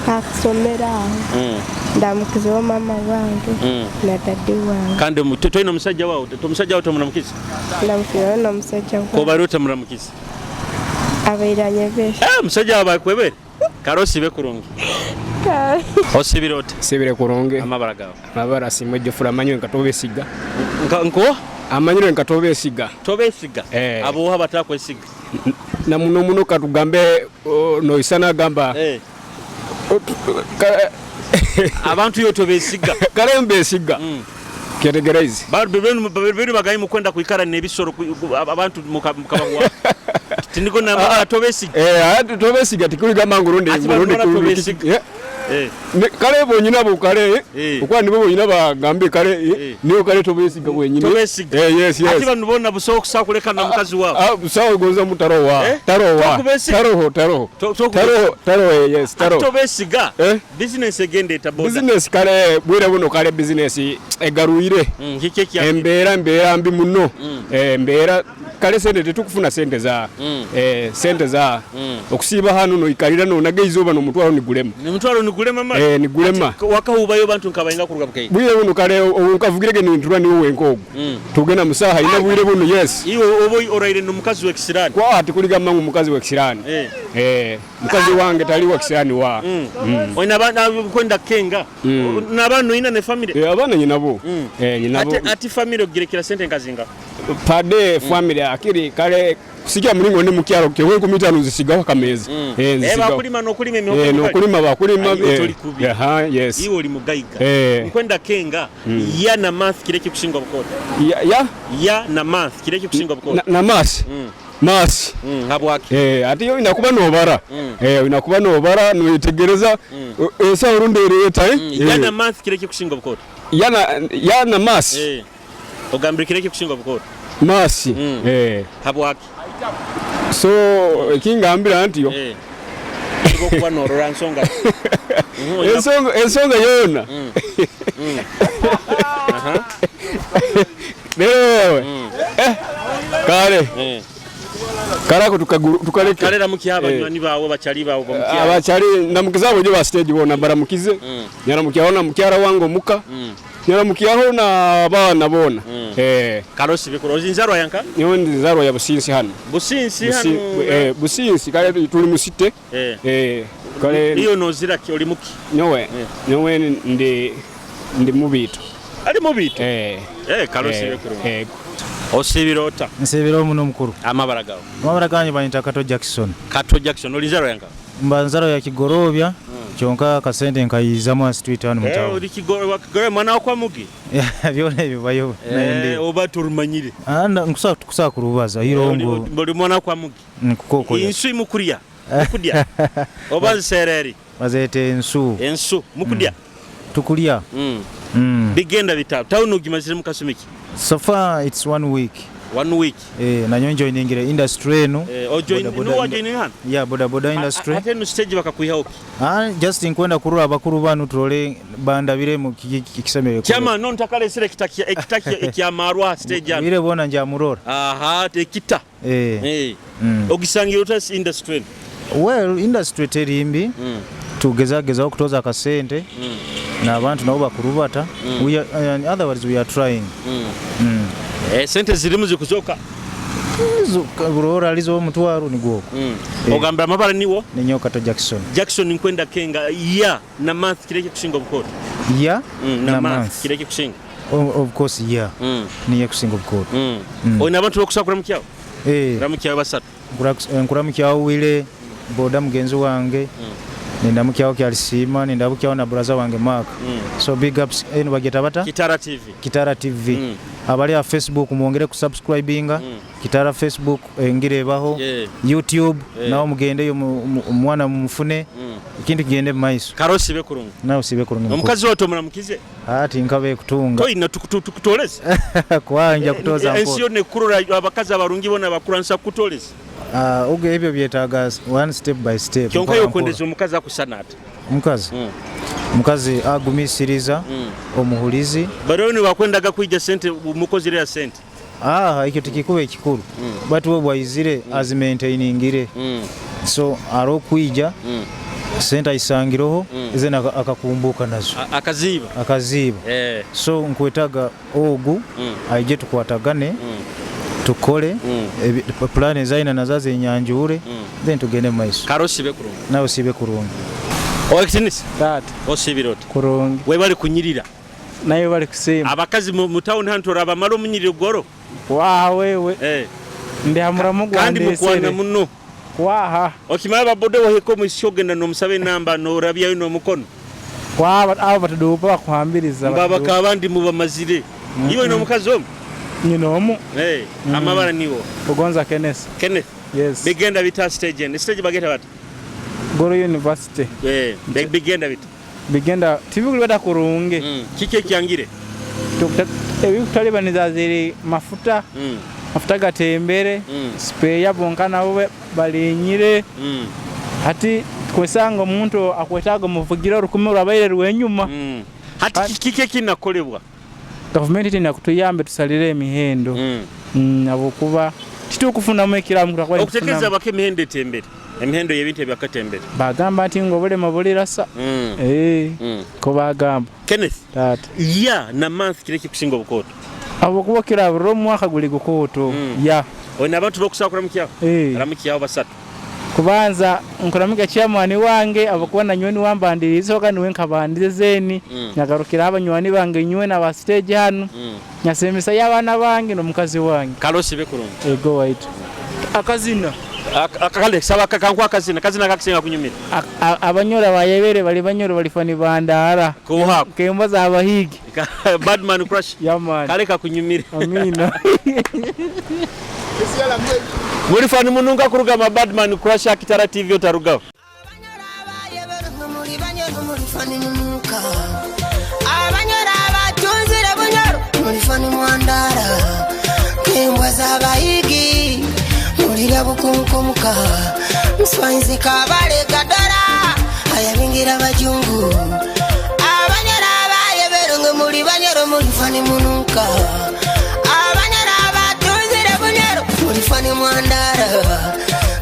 R: akusomera aho. Ndamukizeho mama wange na dadi wange.
A: Kandi toyina omusajja wawe, omusajja wawe tomuramukiza?
R: Ndamukizeho n'omusajja wange.
A: Kobaire otamuramukiza?
R: Abaire anyebere.
A: Eh, omusajja wawe akwebere? Kare osibe kurungi. Osibire ota?
S: Sibire kurungi.
A: Amabara gawe?
S: Amabara simwe Jofura, amanyire nka tobesiga.
A: Nko?
S: Amanyire nka tobesiga.
A: Tobesiga?
S: Eh.
A: Abo batakwesiga.
S: Na muno muno katugambe noisana agamba.
A: Eh. Abantu yo tobesiga.
S: Kare mbesiga. Categorize.
A: Bari bagayi mukwenda kuikara n'ebisoro abantu mukabagwa. Tindigo na mabara tobesiga.
S: Eh, ati tobesiga tikuligamba ngurundi
A: Ati
S: ngurundi
A: bari tobesiga.
S: Eh.
A: Eh.
S: Kale bonyina bo kale
A: Eh.
S: okuba nibo bonyina bagambe kale niyo kale tobesiga bwenyine.
A: Tobesiga.
S: Eh, yes yes.
A: Ati bano bona busobola okusakuleka na mukazi wawe.
S: Ah, busawo gonza mutarowa.
A: Eh?
S: Tarowa.
A: Tokubesiga.
S: Taroho taroho. Taroho taroho eh, yes taroho.
A: Tobesiga.
S: Eh?
A: Business egenda eta boda.
S: Business kale bwire buno kale business egaruire.
A: Kiki ekya
S: Embeera mbeera mbi muno. Eh, embeera kale sente tetukufuna sente za eh, sente za okusiiba hano noikalira nonaga izooba nomutwaro nigulema.
A: Nimutwaro nigulema mali.
S: Eh, nigulema.
A: Wakahubayo bantu nkabainga kuruga bukeyi.
S: Bwire buno kale onkavugirege ninturwa niwe wenka ogwo. Tugenda musaha ina bwire buno yes.
A: Iwe obo oraire n'omukazi w'ekisirani.
S: Kwa ati kuligamba ngu mukazi w'ekisirani.
A: Eh.
S: Eh, mukazi wange tali wa kisirani wa.
A: Oyina abaana kwenda kenga. N'abaana oyina ne family.
S: Eh, abaana nyinabo. Eh, nyinabo.
A: Ate ati family ogirekera sente nkazinga.
S: Pade family akiri kale kusikia mulingo ndi mukyalo kewe enkumi itaano nzisigaho akameza. Eh,
A: Eh,
S: nzisigaho.
A: bakulima n'okulima emihogo.
S: Eh, n'okulima bakulima.
A: Ayi,
S: Eh,
A: toli kubi.
S: aha, yes.
A: Iwe oli mugaiga.
S: Eh.
A: Nkwenda kenga ya na math kire kikusinga obukoto.
S: Ya ya
A: Ya na math kire kikusinga obukoto.
S: na masi. Masi.
A: Habwaki?
S: Eh, ati yo inakuba nobara. Eh, inakuba nobara noyetegereza ensawo rundi ereeta eh.
A: Ya na math kire kikusinga obukoto.
S: Ya na masi.
A: Eh. Ogambire kire kikusinga obukoto.
S: Masi. Eh.
A: Habwaki?
S: So ekingambira nti yo
A: Eh. Okuba norora nsonga.
S: Ensonga ensonga yona. Lewe. Eh. Kale.
A: Eh.
S: Karako tukaleke.
A: Kalera mukiha abanywani bawe bakyali bawe bamukiha.
S: Abakyali ndamukiza abo ba stage bona baramukize. Nyaramukyaho mukyara wange omuka. Nyaramukyaho na abaana bona. Eh.
A: Karosi bikuru ozinzarwa yanka?
S: Niwe nzarwa ya Businsi hano.
A: Businsi hano.
S: Eh, Businsi kale tuli musite.
A: Eh.
S: Eh. Kale
A: Iyo nozira ki oli muki?
S: Nyowe. Nyowe ndi mubito.
A: Ali mubito?
S: Eh.
A: Eh, karosi
S: Eh,
A: bikuru.
S: Eh.
A: Osibira ota?
T: Nsibira omuno mukuru.
A: Amabara gawe.
T: Amabara gange banyita Kato Jackson.
A: Kato Jackson olinzarwa yanka?
T: Mba nzaro ya Kigorobya kyonka akasente nkayizamu ha street hano
A: Eh,
T: mutawo.
A: oli Kigorobya Kigorobya mwana wa mugi.
T: Byona ebibayo
A: Eh, oba turumanyire.
T: Anda nkusa tukusa kurubaza irongo
A: Oli mwana kwa mugi.
T: nkukoko.
A: Insu imukurya. Mukudya. Oba nsereri.
T: Bazete ensu.
A: Ensu mukudya.
T: Tukulya.
A: Bigenda bitabo. Town ogimazire mukasumiki.
T: So far it's one week.
A: 1 week.
T: Eh, nanyo joiningire industry eno.
A: Eh, ojoin
T: Boda boda
A: no wajoin hano.
T: Yeah, boda boda industry.
A: Ate no stage bakakwihaho ki?
T: Ah, just nkwenda kurura abakuru banu turole bandabire mu kisemere.
A: Chama no ntakalesere ekitaki ekitaki ekyamarwa stage hano.
T: Bire bona njamurora.
A: Aha, tekita.
T: Eh.
A: Eh. Ogisangira ota industry eno?
T: Well, industry terimbi. Tugezagezaho kutoza akasente n'abantu nabo bakurubata. We are, in other words we are trying.
A: Eh, sente zirimu zikuzoka.
T: Burora alizo omutwaro nigwoko.
A: Ogamba amabara niwo?
T: Ninyo Kato Jackson.
A: Jackson nkwenda kenga ya na month kireke kusinga obukoto.
T: Ya
A: Na month kireke kusinga.
T: Of course yeah. Niye kusinga obukoto.
A: Oyina abantu bokusakura mukyawo?
T: Eh.
A: Ramukyawo basatu.
T: Nkuramukyawo wile boda mugenzi wange. Nindamukyawo kyalisiima nindabukyawo na brother wange Mark. So big ups eno bageta bata?
A: Kitara TV.
T: Kitara TV. Abali a Facebook mwongere kusubscribinga. Kitara Facebook engirebaho.
A: Yeah.
T: YouTube
A: Yeah.
T: nawo mugendeyo omwana mumufune. Ekintu kigende mu maiso.
A: Karosi bekurungu.
T: Nawe sibe kurungi.
A: Omukazi woto muramukize.
T: Ati nkabe kutunga.
A: Toyina tukutoleza.
T: Kwanja kutoza
A: Ensi yonna ekurora abakazi abarungi bona bakuransa kutoleza.
T: Ah, ubwo ebyo byetaaga one step by step.
A: Kyonka
T: Mpola
A: yokwendeza omukazi akusana ata.
T: mpola. Mukazi. Mukazi agumisiriza omuhulizi.
A: Bariyo nibakwendaga kwija sente mukozire ya sente.
T: Aha, ekyo tikikuba ekikuru, but we bwaizire azimaintainingire, so aroho kwija sente ayisangireho, then akakumbuka nazo.
A: Akaziiba.
T: Akaziiba. So nkwetaga ogu aije tukwatagane, tukole plan ezayina nazo azenyanjure, then tugende mu maiso.
A: Kare osiibe kurungi.
T: Nawe osiibe kurungi.
A: Owekitinisa.
F: Taata.
A: Osiibire ota?
F: Kurungi.
A: Webale kunyirira.
F: Nawe bali kusiima.
A: Abakazi mu town hanu torabamara omunyiriro gworo?
F: Waha wewe. Ndi ha muramu
A: Kandi
F: gwandesere.
A: mukwana muno.
F: Waha.
A: Okimara ababoda wahika omwisiki ogenda nomusaba enamba norabyayo n'omukono.
F: Waha abo batuduupa bakuhambiriza.
A: Mbabaka abandi mubamazire. Iwe n'omukazi omu?
F: Nyina omu.
A: Amabara niwo.
F: Kugonza Kenneth.
A: Kenneth.
F: Yes.
A: Bigenda bita stage ene. Stage bageta bata.
F: Goro University.
A: Bigenda bita.
F: Bigenda tibikuli kurungi.
A: Kiki ekyangire?
F: Ebikutalibaniza ziri mafuta. Mafuta gatembere. Spare bonka nabo balinyire. Hati kwesanga omuntu akwetaaga omuvugira 1000 rwabaire rwenyuma.
A: Hati kiki ekinakolebwa?
F: Gavumenti tina kutuyambe tusalire emihendo. Ahabwokuba titukufunamu ekiramu turakuba
A: Okutekereza
F: nitufunamu.
A: baka emihendo etembere. Emihendo y'ebintu ebyakatembere.
F: Bagamba nti ngu obulema bulirasa. Ko bagamba.
A: Kenneth.
F: Taata.
A: Ya na month kire kikusinga obukooto.
F: Ahabwokuba okirabura omwaka guli gukooto. Ya.
A: Oyina abantu bokusaba kuramukyaho? Ramukyaho basatu.
F: Kubanza nkuramuka chairman wange abakuba na nywani wambandiriza oka niwe nkabandirize zeni. Nyagarukira abanywani bange nywe na ba stage hanu. Nyasemesa y'abaana bange n'omukazi wange.
A: Kale osibe kurungi.
F: Ego waitu. Akazina.
A: Akale saba kankwa akazina, kazina kakisinga kunyumira.
F: Abanyora bayebere bali banyoro balifani bandara.
A: Kuha.
F: Kemba za abahigi.
A: Badman crush.
F: Yeah man.
A: Kale kakunyumire.
F: Amina.
A: Mulifani mununga kuruga ma Badman crush Akitara TV otarugaho.
U: Abanyora abatunzire bunyoro mulifani mwandara kembwa z'abayigi mulira bukunkumuka muswanyizi kabale kadara ayabingira bajungu abanyora abayeberungu muli banyoro mulifani munuka abanyora abatunzire bunyoro mulifani mwandara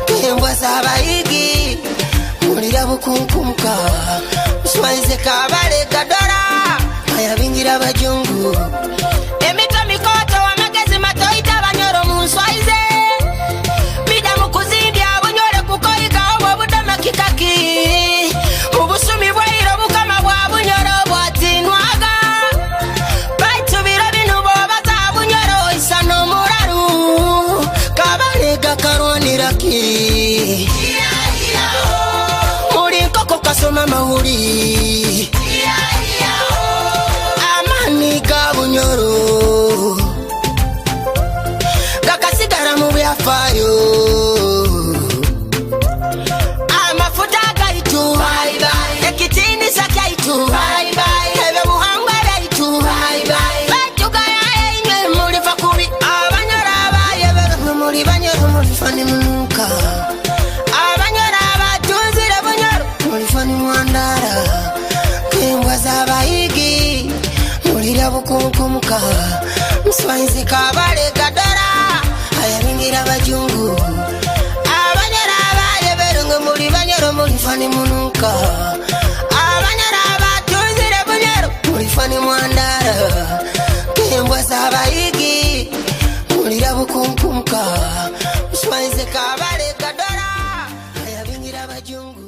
U: kembwa z'abayigi mulira bukunkumuka muswanyizi kabale kadara ayabingira bajungu emito mikoto amagezi matoita banyoro munswaize mida mukuzimbya bunyore kukoiga obwo budoma kikaki ubusumi bwairo bukama bwa bunyoro bwatinwaga baitu biro binu bobaza bunyoro isa n'omuraru kabalega karwaniraki muli nkoko kasoma mawuli amani ga bunyoro gakasigara mu byafaayo amafuta gaitu ekitiinisa kyaitu ebyobuhangwa byaitu batugaya enywe mulifa kubi abanyoro abayeberu muli banyoro mulifa ni munuka abanyoro abatunzire bunyoro mulifa ni mwandara kembwa z'abayigi mulira bukunkumuka muswanyizi kabale kadara ayabingira bajungu abanyoro abayeberungu muli banyoro mulifa ni munuka abanyoro abatunzire bunyoro mulifa ni mwandara kembwa z'abayigi mulira bukunkumuka muswanyizi kabale kadara ayabingira bajungu.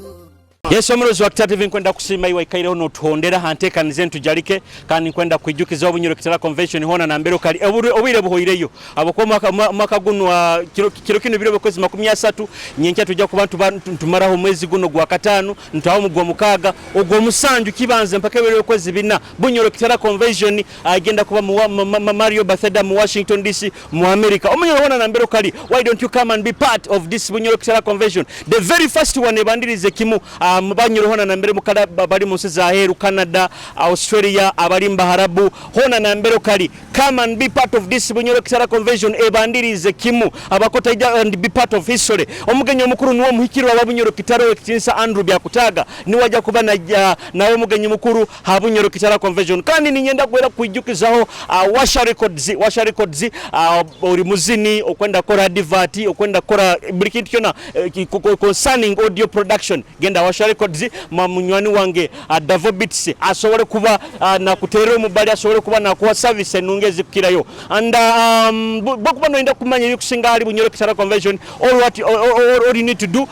A: Yes, omurozi wa Kitara TV nkwenda kusiima iwe ikaireho notuhondera hanteekanize ntujalike kandi nkwenda kwijukiza obunyoro Kitara Convention hona na mbere kali obwire buhoireyo abokuba mwaka guno wa kiro kino biro byokwezi 30 nyenkya tujja kuba ntumaraho omwezi guno gwa 5 ntwaho mu gwa 6 ogwo 7 kibanze mpaka ebiro byokwezi 4 Bunyoro Kitara Convention agenda kuba mu Mario Bethesda mu Washington DC mu America. Omunyoro hona na mbere kali, why don't you come and be part of this Bunyoro Kitara Convention, the very first one ebandirize kimu banyoro hona na mbere mukala bali mu nsi za heru Canada, Australia, abali mu Baharabu hona na mbere kali Come and be part of this Bunyoro Kitara Convention ebandirize kimu abakotaija and be part of history. Omugenyi omukuru niwo omuhikirwa wa Bunyoro Kitara Owekitinisa Andrew Byakutaga, niwe ajja kuba nawe omugenyi mukuru ha Bunyoro Kitara Convention. Kandi ninyenda kwera kwijukizaho Washa Records, Washa Records, ori muzini okwenda kora advert, okwenda kora buli kintu kyona concerning audio production, genda Washa Records. Munywani wange Davo Beats asobole kuba nakuterera omubali, asobole kuba nakuwa service enungi ezikukirayo. And bwokuba noyenda kumanya ebikusinga ali Bunyoro Kitara Convention, all what all you need to do,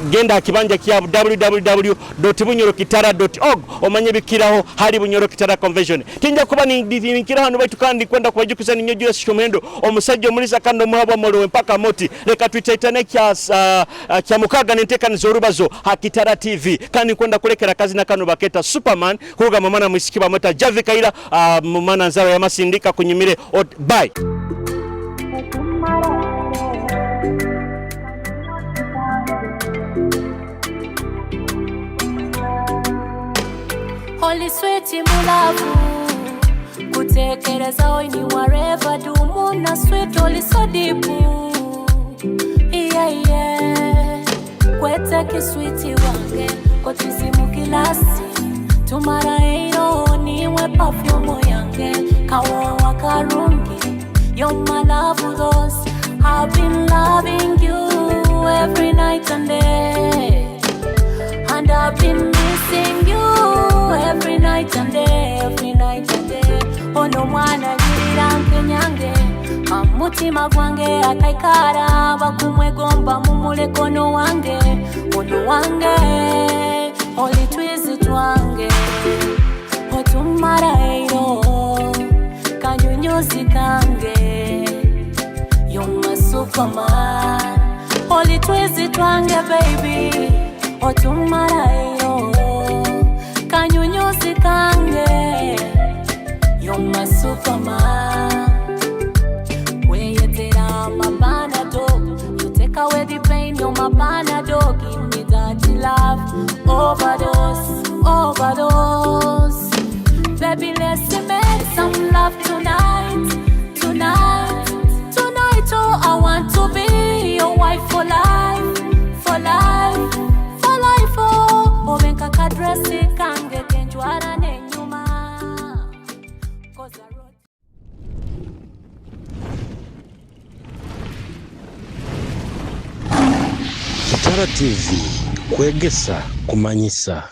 A: genda kibanja kya www.bunyorokitara.org omanye bikiraho hali Bunyoro Kitara Convention. Tinja kuba ninkira hano baitu kandi kwenda kubajukiza ninyo Julius Kyomuhendo, omusajja omulisa kandi omuhabwa molowe mpaka moti. Leka twitaitane kya mukaga nentekaniza orubazo ha Kitara TV. Kandi kwenda kulekera kazi na kano baketa Superman kuruga mamana mwisiki bamweta Javi Kaira, mumana nzaro ya masindika kunyumire ot, bye.
B: Holy sweet mulavu kutekereza oini wareva dumuna sweet oli so deep, yeah, yeah. Kwete kiswiti wange kotizimu kilasi tumara eiro niwe perfume yange kawowa karungi. You're my love those I've been loving you every night and day, and I've been missing you every night and day, every night and day. Ono mwana nyirira nkenyange amutima gwange akaikara bakumwegomba mumulekono wange ono wange oli twizi twange otumara eiro kanyunyuzi kange. You're my superman oli twizi twange baby otumara eiro kanyunyuzi kange. You're my superman. Weyetera my panado, you take away the pain. You're my panado, give me that love overdose, overdose. Baby, let's make some love tonight, tonight, tonight. Oh, I want to be your wife for life, for life, for life. Oh, obenka kadresi kange kenjwara nenyuma.
V: Kitara TV kwegesa kumanyisa.